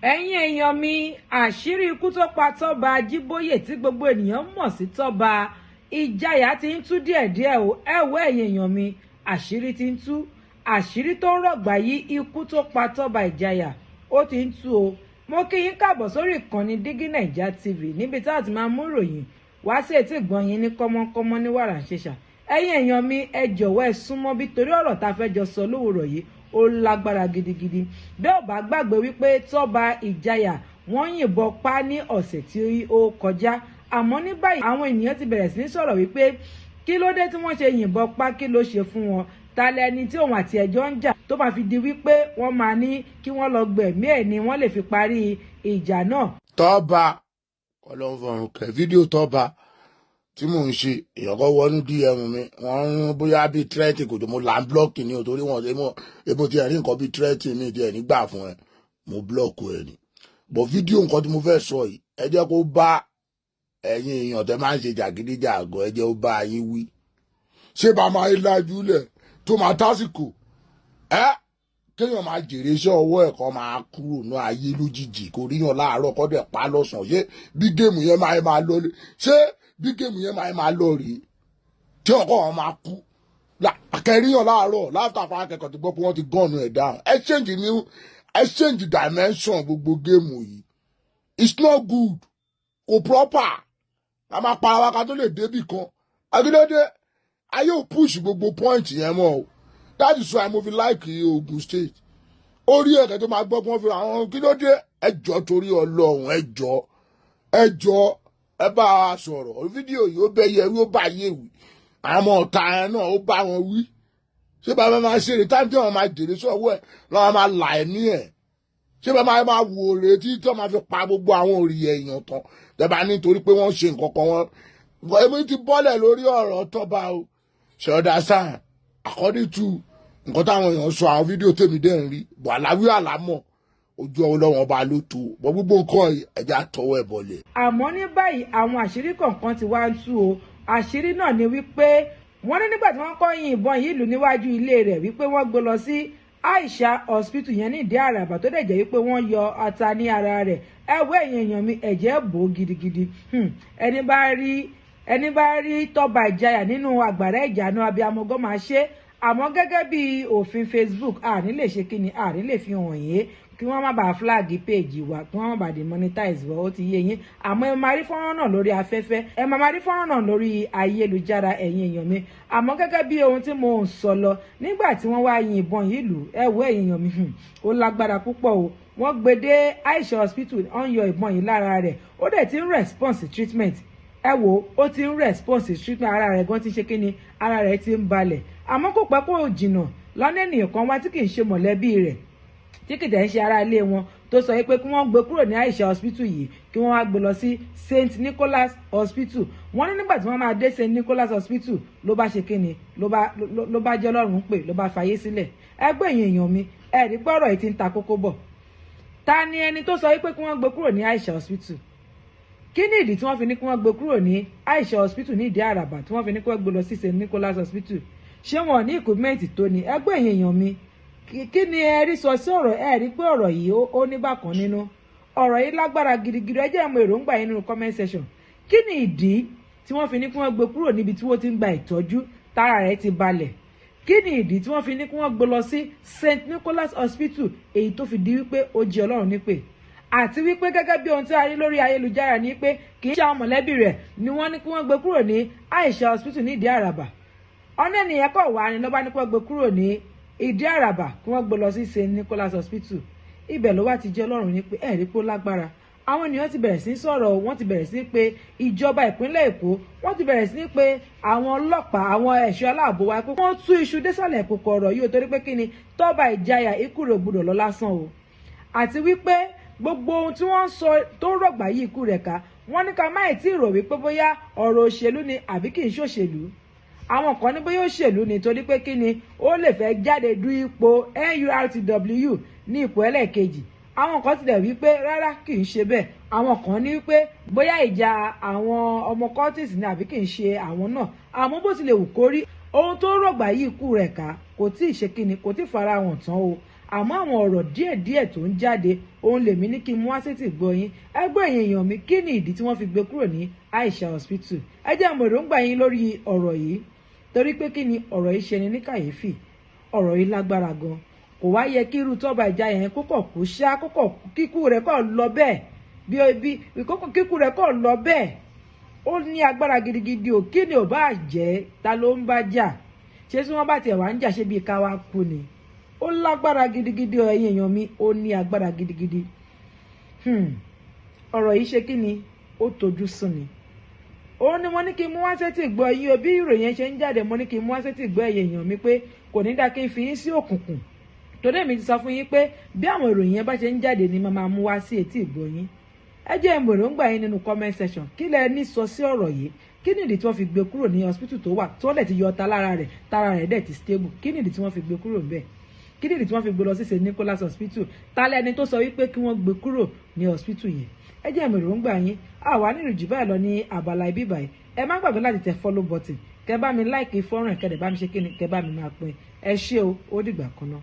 Ẹ̀yin èèyàn mi, àṣírí ikú tó pa Tọ́ba Ajíbóyè tí gbogbo ènìyàn mọ̀ sí Tọ́ba Ìjayà ti ń tú díẹ̀díẹ̀ o. Ẹ wo, ẹ̀yin èèyàn mi, àṣírí ti ń tú. Àṣírí tó ń rọ̀gbà yí ikú tó pa Tọ́ba Ìjayà, ó ti ń tú o. Mo kí yín káàbọ̀ sórí ìkànnì Dígí Naija TV, níbi tá a ti máa mú ìròyìn wá sí etí ìgbọ̀n yín ní kọ́mọ́kọ́mọ́ ní wàràǹṣeṣà. Ẹ̀yin èèyàn mi, ẹ jọ̀wọ́, ẹ súnmọ́ bí, torí ọ̀rọ̀ tá a fẹ́ jọ sọ lówùrọ̀ yìí, ó lágbára gidigidi. Bí ò bá gbàgbé wípé Tọ́ba Ìjayà, wọ́n yìnbọn pa ní ọ̀sẹ̀ tí ó kọjá. Àmọ́ ní báyìí, àwọn ènìyàn ti bẹ̀rẹ̀ sí ní sọ̀rọ̀ wípé kí ló dé tí wọ́n ṣe yìnbọn pa? Kí ló ṣe fún wọn? Ta lẹni tí òun àti ẹjọ́ ń jà tó máa fi di wípé wọ́n máa ní kí wọ́n lọ gbẹ̀mí ẹ̀ ni wọ́n lè fi parí ìjà náà? Tọ́ba kọlọ́nfọ̀rùn kẹ, fídíò Tọ́ba tí mò ń ṣe, èèyàn kan wọnú DM mi, wọ́n ń bóyá bíi threat kò tó. Mo là ń block ni o, torí wọn èmo ti ẹ̀rí nǹkan bíi threat mi ti ẹ̀ nígbà fún ẹ, mo block ẹ ni. Bọ̀ fídíò nǹkan tí mo fẹ́ sọ yìí, ẹ jẹ́ kó bá ẹ̀yin èèyàn tẹ́ máa ń ṣe jàgídíjàgọ́, ẹ jẹ́ ó bá yín wí. Ṣé bá máa lajú lẹ̀ tó máa tásìkò ẹ kéèyàn máa jèrè iṣẹ́ ọwọ́ ẹ̀ kan máa kúrò ní ayé lójijì, kò ríyàn láàárọ̀ kọ́ dẹ̀ pa lọ́sàn-án? Ṣé bí game yẹn máa lọ? Ṣé bí game yẹn máa lọ rèé tí ọkọ wọn máa kú kẹríyàn láàárọ̀ láfta akẹ́kọ̀ọ́ ti gbọ́ pé wọ́n ti gun ẹ̀ down? Ẹ change new, ẹ change dimension gbogbo game yìí. It's not good, kò proper. A máa para wa ká tó lè débì kan. Akíndéde ayé ò push gbogbo point yẹn mọ́ o. That is why mo fi like Ogun State. Orí ẹ̀kẹ́ tó máa gbọ́ pé wọ́n fi àwọn kí ló dé. Ẹjọ́, torí Ọlọ́run, ẹjọ́, ẹjọ́, ẹ bá a sọ̀rọ̀. Fídíò yìí, ó bẹ yẹ wí, ó bá yé wí, àwọn ọ̀tá ẹ náà, ó bá wọn wí. Ṣé bàbá máa ṣe èrè táìmù tí wọ́n máa jèrè sọ́wọ́ ẹ̀ lọ́wọ́ máa là ẹ̀mí ẹ̀? Ṣé bàbá máa wò rè tí tí wọ́n máa fi pa gbogbo àwọn òrì èèyàn tán tẹ́bà nítorí pé wọ́n ṣe nǹkan kan? Wọ́n èmi ti bọ́lẹ̀ lórí ọ̀rọ̀ Tọ́ba o. Ṣe understand? According to nǹkan táwọn èèyàn sọ, àwọn fídíò tèmi dẹ̀ ń rí bọ̀, àláwí àlámọ̀ ojú Ọlọ́wọ́n ọba ló tó bọ́ gbogbo nǹkan, ẹ̀já tọwọ́ ẹ̀ bọ̀lẹ̀. Àmọ́ ní báyìí, àwọn àṣírí kọ̀ọ̀kan ti wá ń tú o. Àṣírí náà ni wípé wọ́n ní nígbà tí wọ́n kọ́ yin ìbọn yìí lù níwájú ilé rẹ̀, wípé wọ́n gbé lọ sí Aisha Hospital yẹn ní Ìdí Àràbà, tó dẹ̀ jẹ́ wípé wọ́n yọ ata ní ara rẹ̀. Ẹ wo, ẹ̀yin èèyàn mi, ẹ̀jẹ̀ bò ó gidigidi. Ẹni bá rí Tọ́ba Ìjayà nínú àgbàrá ìjànú abiyamọgọ́ máa ṣe. Àmọ́ gẹ́gẹ́ bí òfin Facebook, àní lè ṣe kíni, àní lè fi hàn yín kí wọ́n má bàa flag page wa, kí wọ́n má bàa demonetize wa. Ó ti yé yín. Àmọ́ ẹ máa rí fọ́nrán náà lórí afẹ́fẹ́, ẹ máa rí fọ́nrán náà lórí ayélujára, ẹ̀yin èèyàn mi. Àmọ́ gẹ́gẹ́ bí ohun tí mo ń sọ lọ, nígbà tí wọ́n wá yin ìbọn yìí lù, ẹ wo, ẹ̀yin èèyàn mi, ó lágbára púpọ̀ o. Wọ́n gbé dé Aisha Hospital, wọ́n yọ ìbọn yìí lára rẹ̀, ó dẹ̀ ti ń response treatment. Ẹ wo, ó ti ń response treatment, ara rẹ̀ gan ti ṣe kíni, ara rẹ̀ ti ń balẹ̀. Àmọ́ kò pẹ́ kó jìnnà, lọ́nà ènìyàn kan wá tí kì í ṣe mọ̀lẹ́bí rẹ̀, tí kì í dẹ̀ ń ṣe ará ilé wọn, tó sọ pé kí wọ́n gbé kúrò ní Aisha Hospital yìí, kí wọ́n wá gbé lọ sí St Nicholas Hospital. Wọ́n ní nígbà tí wọ́n máa dé St Nicholas Hospital, ló bá ṣe kíni, ló bá jẹ́ Ọlọ́run pè, ló bá fayé sílẹ̀. Ẹgbẹ́ èèyàn mi, ẹ rí pé ọ̀rọ̀ yìí ti ń ta kókó bọ̀. Ta ni ẹni tó sọ pé kí wọ́n gbé kúrò ní Aisha Hospital? Kí ni ìdí tí wọ́n fi ní kí wọ́n gbé kúrò ní Aisha Hospital ní Ìdí Àràbà, tí wọ́n fi ní kí wọ́n gbé lọ sí St Nicholas Hospital? Ṣé wọn ní equipment tó ní? Ẹgbẹ́ èèyàn mi, kí ni ẹ rí sọ sí ọ̀rọ̀? Ẹ rí pé ọ̀rọ̀ yìí, ó ní bákan nínú. Ọ̀rọ̀ yìí lágbára gidigidi. Ẹ jẹ́ mọ èròǹgbà yín nínú comment section. Kí ni ìdí tí wọ́n fi ní kí wọ́n gbé kúrò níbi tí wọ́n ti ń gba ìtọ́jú tára rẹ̀ ti balẹ̀? Kí ni ìdí tí wọ́n fi ní kí wọ́n gbé lọ sí St Nicholas Hospital, èyí tó fi di wípé ó jí Ọlọ́run nípè? Àti wípé gẹ́gẹ́ bí ohun tí a rí lórí ayélujára ni pé kì í ṣe àwọn mọ̀lẹ́bí rẹ̀ ni wọ́n ní kí wọ́n gbé kúrò ní Aisha Hospital ní Ìdí Àràbà. Ọ̀nà ènìyàn kọ̀ wá ní ló bá ní kí wọ́n gbé kúrò ní Ìdí Àràbà, kí wọ́n gbé lọ sí St Nicholas Hospital. Ibẹ̀ ló wá ti jẹ́ Ọlọ́run ní pé. Ẹ̀rí pé ó lágbára. Àwọn ènìyàn ti bẹ̀rẹ̀ sí sọ̀rọ̀, wọ́n ti bẹ̀rẹ̀ sí pé ìjọba ìpínlẹ̀ Èkó, wọ́n ti bẹ̀rẹ̀ sí pé àwọn ọlọ́pàá, àwọn ẹ̀ṣọ́ aláàbò wa, pé wọ́n tú iṣu désàlẹ̀ kòkò ọ̀rọ̀ yìí o, torí pé kí ni, Tọ́ba Ìjayà, ikú rẹ̀ gbọ́dọ̀ lọ lásán o. Àti wípé gbogbo ohun tí wọ́n ń sọ tó rọ̀gbà yí ikú rẹ̀ ká, wọ́n ní ká má ì tí ì rò wípé bóyá ọ̀rọ̀ òṣèlú ni àbí kì í ṣòṣèlú. Àwọn kan ní bóyá òṣèlú ni, torí pé kí ni, ó lè fẹ́ jáde du ipò NURTW ní ipò ẹlẹ́ẹ̀kejì. Àwọn kan tilẹ̀ wí pé rárá, kì í ṣe bẹ́ẹ̀. Àwọn kan ní wípé bóyá ìjà àwọn ọmọ cultist ni àbí kì í ṣe àwọn náà. Àmọ́ bó tilẹ̀ wù kó rí, ohun tó rọ̀gbà yí ikú rẹ̀ ká kò tí ì ṣe kíni, kò tí ì farahàn tán o. Àmọ́ àwọn ọ̀rọ̀ díẹ̀díẹ̀ tó ń jáde, òun lèmi ní kí n mú wá sétí gbọ́ yín. Ẹgbẹ́ ẹ̀yin èèyàn mi, kí ni ìdí tí wọ́n fi gbé kúrò ní Aisha Hospital? Ẹ jẹ́ mọ̀ èròǹgbà yín lórí ọ̀rọ̀ yìí, torí pé kí ni ọ̀rọ̀ yìí ṣe ni ní kàyéfì. Ọ̀rọ̀ yìí lágbára gan. Kò wá yẹ kí irú Tọ́ba Ìjàyà yẹn kókò kú ṣá, kókò kíkú rẹ̀ kọ̀ lọ bẹ́ẹ̀, bí bí kókò kíkú rẹ̀ kọ̀ lọ bẹ́ẹ̀. Ó ní agbára gidigidi o. Kí ni ò bá jẹ́, ta ló ń bá jà? Ṣé tí wọ́n bá tiẹ̀ wá ń jà, ṣé bíi ká wá kú ni? Ó lágbára gidigidi o, ẹ̀yin èèyàn mi, ó ní agbára gidigidi. Ọ̀rọ̀ yìí ṣe kí ni, ó tojú sùn ni. Òun ni mo ní kí n mú wá sétí gbọ́ yín o. Bí ìròyìn yẹn ṣe ń jáde, mo ní kí n mú wá sétí gbọ́ ẹ̀yin èèyàn mi pé kò ní dá kí n fi yín sí òkùnkùn, torí èmi ti sọ fún yín pé bí àwọn ìròyìn yẹn bá ṣe ń jáde ni màá máa mú wá sí etí ìgbọ́ yín. Ẹ jẹ́ n èròǹgbà yín nínú comment section. Kí lẹ ní sọ sí ọ̀rọ̀ yìí? Kí nìdí tí wọ́n fi gbé kúrò ní hospital tó wà, tó lẹ̀ ti yọ ọta lára rẹ̀, tára rẹ̀ dẹ̀ ti stable? Kí nìdí tí wọ́n fi gbé kúrò ńbẹ̀? Kí nìdí tí wọ́n fi gbé lọ sí St Nicholas Hospital? Ta lẹni tó sọ wípé kí wọ́n gbé kúrò ní hospital yẹn? Ẹ jẹ́ n èròǹgbà yín. Àwa nílùú jù báyìí lọ ní abala ibi báyìí. Ẹ má gbàgbé láti tẹ follow button, kẹ bá mi like fọ́nrán, kẹ dẹ̀ bá mi ṣe kíni, kẹ bá mi máa pín. Ẹ ṣé o, ó dìgbà kan náà.